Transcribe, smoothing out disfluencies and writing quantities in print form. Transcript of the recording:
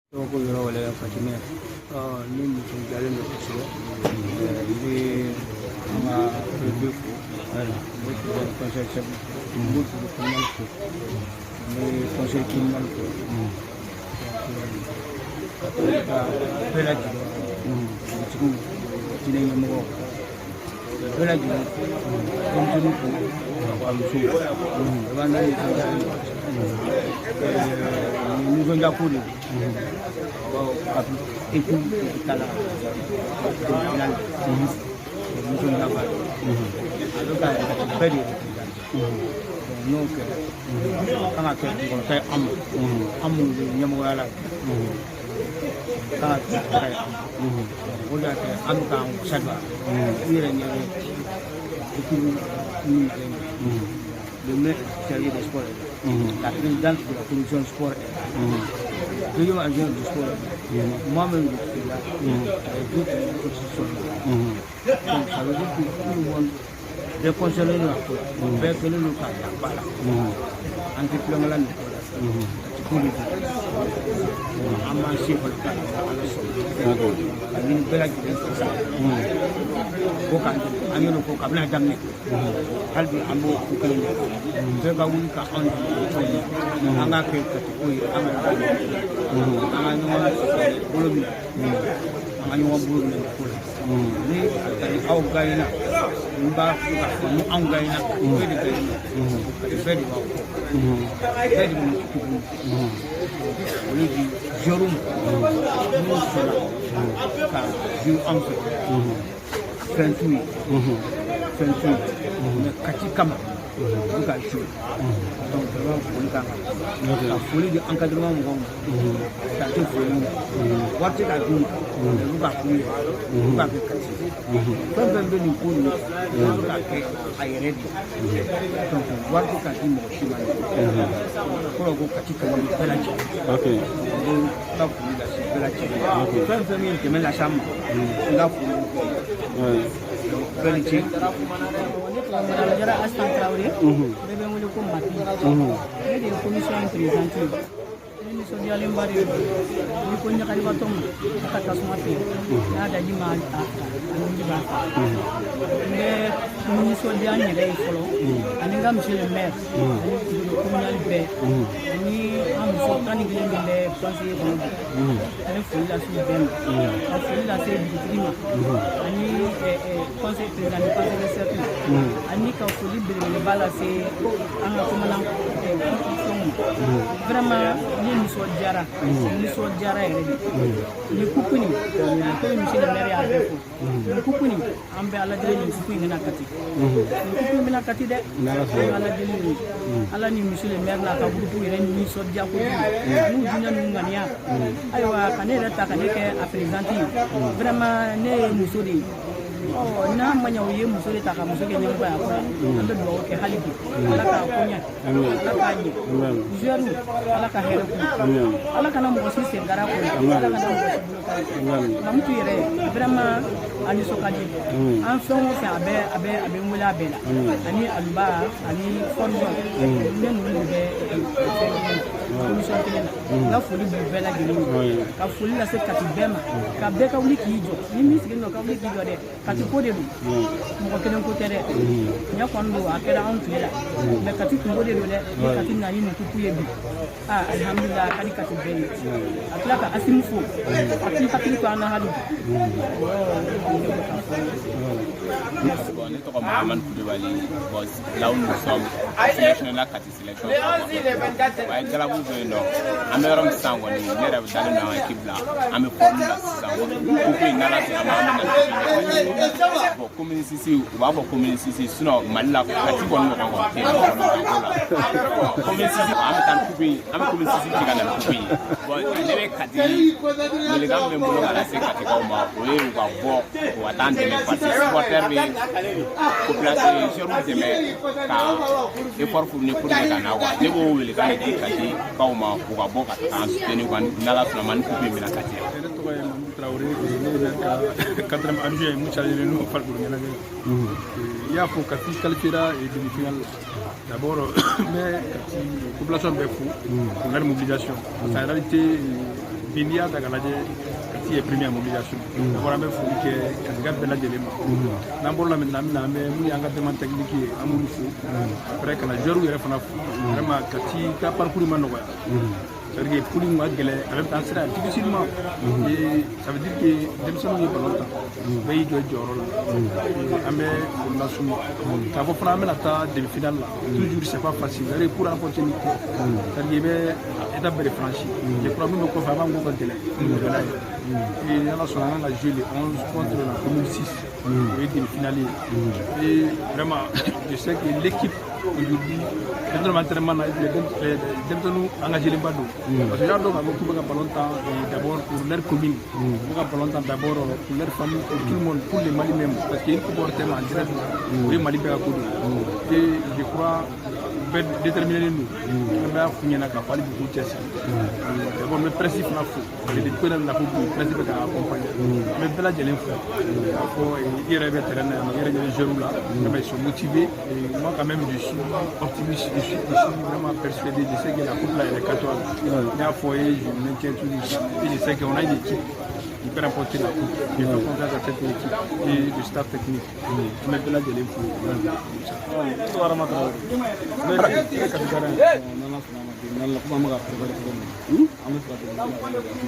Tɔgɔ ko yɔrɔ wɛrɛ Fatimɛ. Ne nisɔndiyalen don kosɛbɛ. N bɛ an ka préfet fo, n bɛ président du conseil chef fo, n bɛ bureau communal fo, n bɛ conseil communal fo, ka ka bɛɛ lajɛlen, dugutigiw, diinɛ ɲɛmɔgɔw, bɛɛ lajɛlen fo, denmisɛnninw fo, ka musow. Vraiment, ne nisɔndiyalen don kosɛbɛ. Nin nisɔndiya ko de don, bawo kabi équipe bɛ taa la demi-finale, nisɔndiya b'a la, a bɛ ka bɛɛ de représenté. Donc n'o kɛra, kan ka kɛ kunkɔrɔta ye an ma, an minnu bɛ ɲɛmɔgɔya la, kan ka kɛ kunkɔrɔta ye an ma. O de y'a kɛ an bɛ k'an wasa don a la. U yɛrɛ ɲɛ bɛ équipe min nalen don, le maire chargé des sports est là, la présidente de la commission sport est là, deuxième adjoint du sport est là, moi-même je suis là, les autres aussi sont là. Donc ça veut dire que tout le monde bɛɛ concerné don a ko la, bɛɛ kɛlen don k'a ta ba la. An tɛ tulonkɛ la nin ko la, Kati ko de don. An b'an se fana k'a la, Ala sɔnna, ka ɲini bɛɛ lajɛlen fɛ sa ko k'an dɛmɛ. An y'o ko kabini a daminɛ, hali bi an b'o ko kelen de, bɛɛ ka wuli ka anw dɛmɛ o ko in na. An k'a kɛ Kati ko ye, an ka an ka ɲɔgɔn bolo minɛ, an ka ɲɔgɔn bolo minɛ nin ko la. Ni ka di aw gagné, n b'a fɔ k'a fɔ ni anw gagné, bɛɛ de gagné, Kati bɛɛ de b'aw kɔ, bɛɛ de bɛ équipe olu di joueurs ma minnu sɔnna ka jouer anw fɛ. Fɛn t'u ye, fɛn t'u ye, mais Kati kama u bɛ ka jouer. Donc vraiment, foli kan ka foli di encadrement mɔgɔw ma, dan tɛ foli min na. Wari tɛ ka d'u ma, mais u bɛ ka k'u yɛrɛ, u bɛ ka kɛ Kati. Fɛn fɛn bɛ nin ko ninnu, u bɛ ka kɛ a yɛrɛ de. Donc wari tɛ ka di mɔgɔ si ma. Kɔrɔ ko Kati kanu bɛ bɛɛ lajɛlen. N bɛ n ka foli lase bɛɛ lajɛlen. Fɛn fɛn min ye dɛmɛ lase an ma, n ka foli b'u bɛɛ ye. Donc bɛɛ ni ce. Ne tɔgɔ Madame Jara Astan Traoré, bɛɛ bɛ n wele ko Mapi. Ne de ye commission in présidente ye. Ne nisɔndiyalenba de don. Ni ko ɲagalibatɔ ma a ka tasuma fɛ, n'a daji ma a a nunji b'a fa. N bɛ nisɔndiya n yɛrɛ ye fɔlɔ, ani n ka monsieur le maire, ani bureau communal bɛɛ, ani an muso 11 min bɛ conseiller kɔnɔ bi. N bɛ foli lase u bɛɛ ma, ka foli lase dugutigi ma, ani conseil président du conseil de cercle, ani ka foli belebeleba lase an ka commandant fɛnw ma. Vraiment, ne nisɔndiyara, nisɔndiyara yɛrɛ de. Nin coupe nin, komi monsieur le maire y'a bɛɛ fɔ, nin coupe nin, an bɛ Ala deli, nin coupe in bɛna Kati, nin coupe in bɛna Kati dɛ. An bɛ Ala deli nin, Ala ni monsieur le maire n'a ka groupe yɛrɛ nisɔndiya kojugu n'u diinɛ n'u ŋaniya. Ayiwa, ka ne yɛrɛ ta ka ne kɛ a présidente ye, vraiment, ne ye muso de ye. Ɔ n'a ma ɲɛ, u ye muso de ta ka muso kɛ ɲɛmɔgɔ ye a ko la. An bɛ dugawu kɛ hali bi, Ala k'a ko ɲɛ, Ala k'a ɲɛ. Joueurs, Ala ka hɛrɛ k'u ye, Ala kana mɔgɔ si sen dara ko la, Ala kana mɔgɔ si bolo kari. Mamutu yɛrɛ, vraiment, a nisɔn ka di. An fɛn o fɛn, a bɛ n wele a bɛɛ la, ani Aluba ani Fɔrizɔn, ne ninnu de bɛ fɛn kelen na, commission kelen na. N ka foli b'u bɛɛ lajɛlen ye, ka foli lase Kati bɛɛ ma, ka bɛɛ ka wuli k'i jɔ. Ni min sigilen don, ka wuli k'i jɔ dɛ. Kati ko de don, mɔgɔ kelen ko tɛ dɛ. Ɲɛ kɔni don, a kɛra anw tile la, mais Kati kungo de don dɛ. Ni Kati nana ni nin coupe ye bi, aa, alihamudulila, a ka di Kati bɛɛ ye. A tila ka Asimu fo, a k'i hakili to an na hali bi. O de tun ye ne bɔ k'a fɔ. Bon, ne tɔgɔ Mahamane Koulibaly. Bon, là où nous sommes, sélectionné la Kati sélection. Ouais, galabu bɛ yen nɔ. An bɛ yɔrɔ min sisan kɔni, ne yɛrɛ dalen don an ka équipe la. An bɛ forme la sisan. Coupe in, n'Ala sɔnna ma, an bɛ na ni coupe in ye. Bon, commune 6, u b'a fɔ commune 6, sinon Mali la, Kati kɔni ɲɔgɔn kɔni tɛ yen kɔnɔ ko la. Commune 6, an bɛ taa ni coupe in, an bɛ commune 6 ci ka na ni coupe in ye. Bon, ne bɛ Kati welekan min bɛ n bolo ka lase Katikaw ma, o ye u ka bɔ, u ka taa an dɛmɛ, parce que supporter bɛ population joueurs dɛmɛ ka effort fournir pour que ka na quoi. Ne b'o welekan de di Katikaw ma, u ka bɔ ka taa an soutenir quoi. N'Ala sɔnna ma, ni coupe in bɛna Kati yan. Ne tɔgɔ ye Mamadou Traoré, ne ye maire ka quatrième adjoint ye mun chargé don farikolo ɲɛnajɛ la. I y'a fɔ, Kati qualifiera demi-finale la. D'abord, n bɛ Kati population bɛɛ fo pour leur mobilisation, parce qu'en réalité Bi, n'i y'a ta k'a lajɛ, Kati ye premier mobilisation. D'abord, an bɛ foli kɛ Katika bɛɛ lajɛlen ma. N'an bɔr'o la maintenant, an bɛna an bɛ mun y'an ka demande technique ye, an b'olu fo. Après, ka na joueurs yɛrɛ fana fo. Vraiment, Kati ka parcours ma nɔgɔya. C'est-à-dire que poule in ka gɛlɛn, a bɛ taa sira difficilement. Et ça veut dire que denmisɛnninw ye ballon ta, bɛɛ y'i jɔ i jɔyɔrɔ la. An bɛ o las'u ma. K'a fɔ fana an bɛna taa demi-finale la. Toujours, c'est pas facile. C'est-à-dire pour remporter une coupe, c'est-à-dire i bɛ étape bɛɛ de franchi. Je crois min bɛ kɔfɛ, a b'an ko ka gɛlɛn ni gɛlɛya ye. Et ni Ala sɔnna, an kan ka jouer le 11 contre la commune 6. O ye demi-finale ye. Et vraiment, je sais que l'équipe aujourd'hui, denmisɛnninw entraînement na, denmisɛnninw engagé ba don. Parce que y'a dɔn k'a fɔ k'u bɛ ka ballon tan d'abord pour leur commune, u bɛ ka ballon tan d'abord pour leur famille, pour tout le monde, pour le Mali même. Parce que une coupe hors thème en direct, o ye Mali bɛɛ ka ko don. Et je crois bɛɛ déterminé don. An b'a f'u ɲɛna k'a fɔ hali bi k'u cɛsiri. D'abord, n bɛ presse fana fo, parce que depuis ko daminɛ fo bi, presse bɛ ka accompagner. N bɛ bɛɛ lajɛlen fo k'a fɔ i yɛrɛ bɛ terrain na yan nɔ, i yɛrɛ ɲɛ bɛ joueurs la, vraiment, ils sont motivés. Et moi quand même, je suis optimiste, je suis vraiment persuadé, je sais que la coupe là, elle est katoise. N y'a fɔ ye, je maintiens toujours ça. Et je sais qu'on a une équipe qui peut remporter la coupe. Je fais confiance à cette équipe et le staff technique. N bɛ bɛɛ lajɛlen fo. Adama Traoré. Ne ye Kati gardien ye. N'Ala sɔnna a ma, demi-finale la, komi an bɛ ka préparer cogo min na, an bɛ fɛ ka demi-finale la.